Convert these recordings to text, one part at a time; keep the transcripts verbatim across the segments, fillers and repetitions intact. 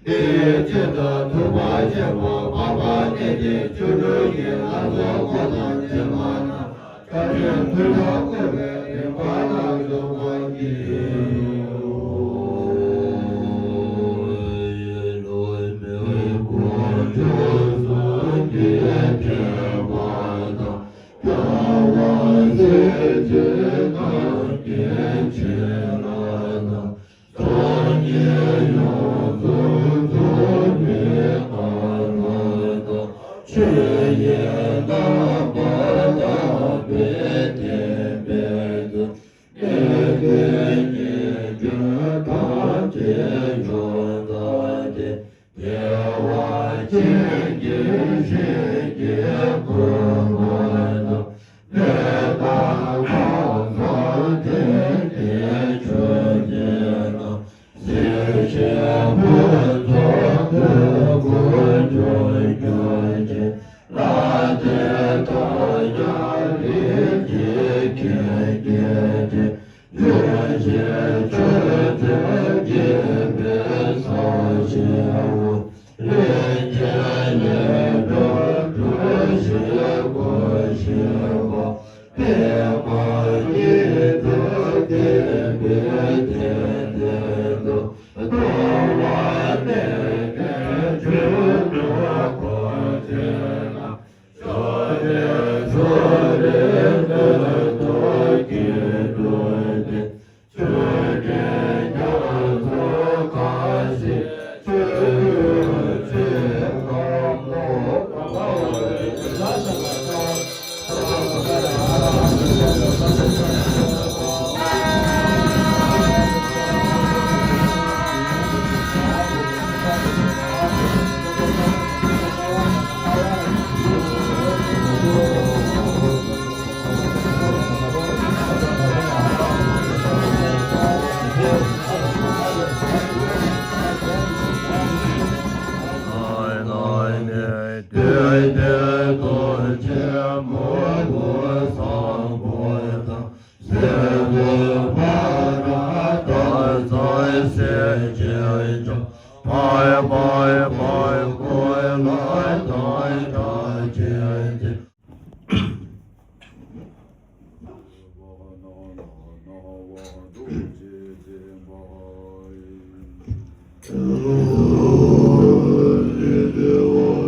དེའི་ཆེད་དུ་ཐུབ་པ་ཆེན་པོ་འཕགས་པ་སྟེ་དེའི་ཆོ་འཕྲུལ་གྱི་ལྷ་ཚོགས་འཁོར་དང་བཅས་པ་རྣམས་བཀའ་དྲིན་མཐུ་སྟོབས་བསྐུལ་བའི་རིམ་པ་ལ་འཇུག་པར་བགྱི། སངས་རྒྱས་ཡོངས་སུ་རྫོགས་པའི་ཐར་པ་དང་། ཆོས་ཉིད་རྣམ་པར་དག་པའི་བདེན་པའི་མཐུ། གནས་བརྟན་ཉིད་སྤྱོད་ཐམས་ཅད་ཡོངས་དག་སྟེ། བདེ་བ་ཅན་གྱི་ཞིང་གི་གོ་འཕང་དང་། གནས་དང་ལམ་བཟང་དེ་ནི་ཆོས་ཀྱི་ནང་། སྲིད་ཞིའི་ཕུན་ཚོགས་འདོད་དགུ་འབྱུང་འགྱུར་ཞིང་། ལྷ་འདྲེ་དང་ཡང་རིགས་ཀྱི་སྐད་ཀྱིས་བསྟོད་ཅིང་། ཆོས་ཀྱི་ཆོས་སྤྱོད་བགྱིས་པའི་སངས་རྒྱས་འོད། ལས་ཀྱི་ལས་སྒྲོན་འགྲོ་ཞིང་གོ་ཞིང་བ། པདྨ་ཉིད་དུ་བསྟན་པའི་བདེན་བདེན་མཐུ། སྟོང་པ་ཉིད་ཀྱི་ཆོས་སྐུ་འཁོར་བཅས་ལ། ཕྱོགས་བཅུའི་སོགས་རིགས་དྲུག་ཏུ་སྐྱེ་འགྲོ་སྟེ། ཆོས་ཀྱི་རྒྱ་མཚོ་ཁ་ཤས་ཆོས་ཀྱི་ཆོས་ཀྱི་ཁམས་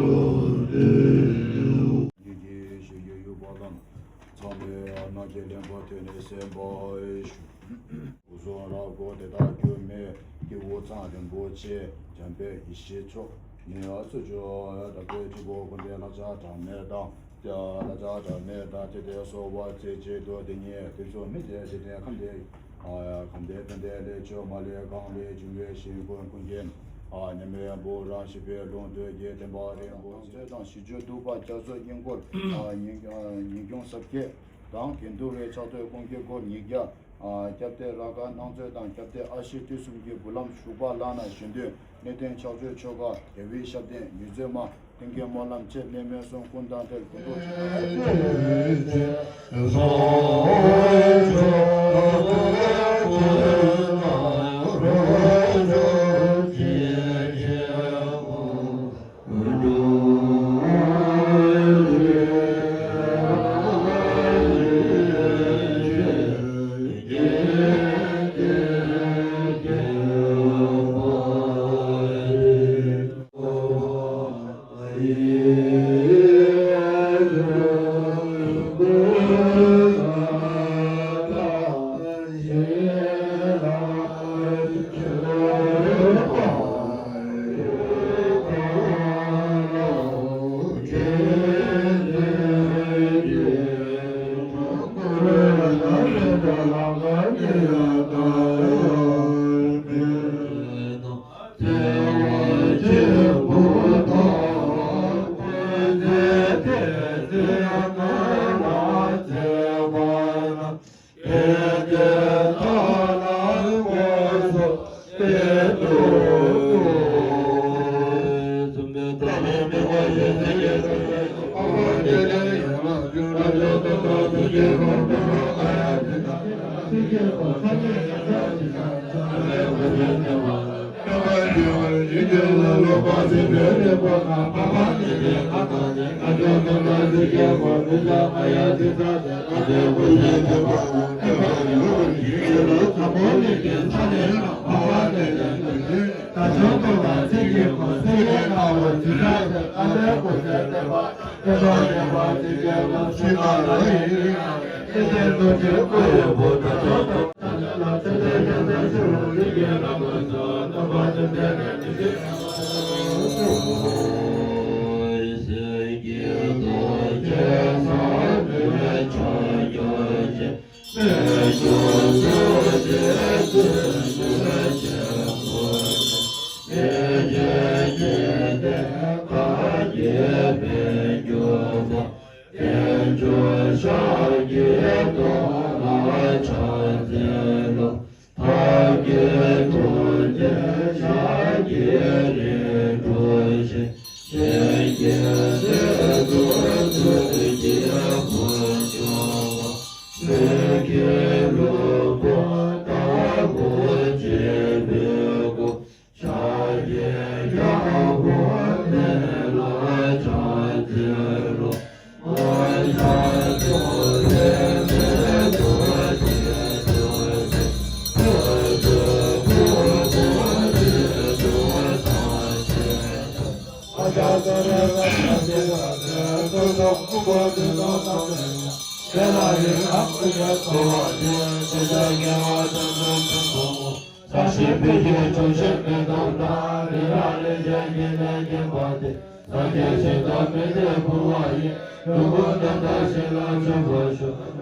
ལོ། ཉིད་ཀྱི་ཞིང་གི་ཡུལ་པ་དང་། ཚངས་པའི་ནགས་ཀྱི་གླིང་པ་དེ་ནས་གསན་པར་ཞུ། སྐུ་གསུང་རབ་གོ་དེ་དག་སྒྱུ་མའི་སྐྱེས་བུ་ཚངས་རིན་པོ་ཆེ། འཇམ་དཔལ་ཡེ་ཤེས་མཆོག་ནི་ཨ་སུ་ཅོ་ཡ་དག་པའི་སྤྲུལ་སྐུ་ཀུན་ལྡན་ལྷ་བྱ་གྲངས་མེད་དང་། ལྷ་བྱ་གྲངས་མེད་དང་བཅས་ཏེ་གསོལ་བ་འདེབས་ཆེད་དུ། དེ་ཉིད་དུས་གསུམ་མི་མཇལ་འཇིག་རྟེན་ཁམས་འདིར། ཨ་ཡ་ཁམས་འདིར་ཕན་བདེ་ལེགས་བྱུང་མ་ལུས་གང་ལས་བྱུང་བའི་ཞིང་ཀུན་ཀུན་མཁྱེན། ཨ་མཉམ་མེད་བུ་རམ་ཤེས་པའི་ལུང་སྟོན་གྱི་བསྟན་པ་རིན་པོ་ཆེ་དང་། ཞི་རྒྱས་གདུག་པ་རྒྱ་མཚོའི་དབྱིངས་སྐོར། ཨ་ཉིན་ཨ་ཉིན་གུང་ཟབ་རྒྱས་དང་དགེ་འདུན་པའི་ཕྱག་བསྟོད་སྐོང་གི་སྐོར་ཉིས་བརྒྱ། ཨ་སྐྱབས་རྟེན་རཱ་ག་སྣང་མཛོད་དང་། སྐྱབས་རྟེན་ཨ་ཤེ་དུས་གསུམ་གྱི་འབུལ་ལམ་བཞུགས་པ་ལག་ན་བཞེས་འདོན། གནས་བརྟན་ཕྱག་མཆོད་ཆོ་ག་རྒྱལ་བའི་ཞབས་བརྟན་མི་བཟད་མ། ཏིང་ངེ་སྨོན་ལམ་བཅས་གནས་མལ་གསུམ་ཀུན་དང་བྲལ་དགོངས་རྫོགས་ཆེན་པོ། དལ་འབྱོར་ཕྱག་རྒྱའི་གཏོར་མ་ཕྱག་འཚལ་ལོ། ཐབས་མཁས་ཐུགས་རྗེས་ཕྱག་རྒྱའི་རིམ་གྲོ་ཞིང་། གཞན་གྱི་སྲིད་པ་ཐུགས་ཀྱི་དགོངས་འཆར་བ། སེང་གེ་ལྷུན་པོ་ལྟ་བུ་འབྱེད་པའི་སྐུ། ཕྱག་རྒྱའི་རྒྱལ་པོ་མེ་ལྷ་ཕྱག་འཚལ་ལོ། ས་གཞི་འཕེལ་རྒྱས་འབྱུང་བཞི་མེ་ཏོག་ལྟར། རི་རབ་ལེགས་བྱས་ཀྱི་ནས་སྐྱེས་པ་སྟེ། སངས་རྒྱས་ཞིང་དུ་མི་འདའ་འབུལ་བ་ཡིས། ལུས་ངག་ཡིད་གསུམ་དག་ཞིང་ལ་སྤྱོད་པར་ཤོག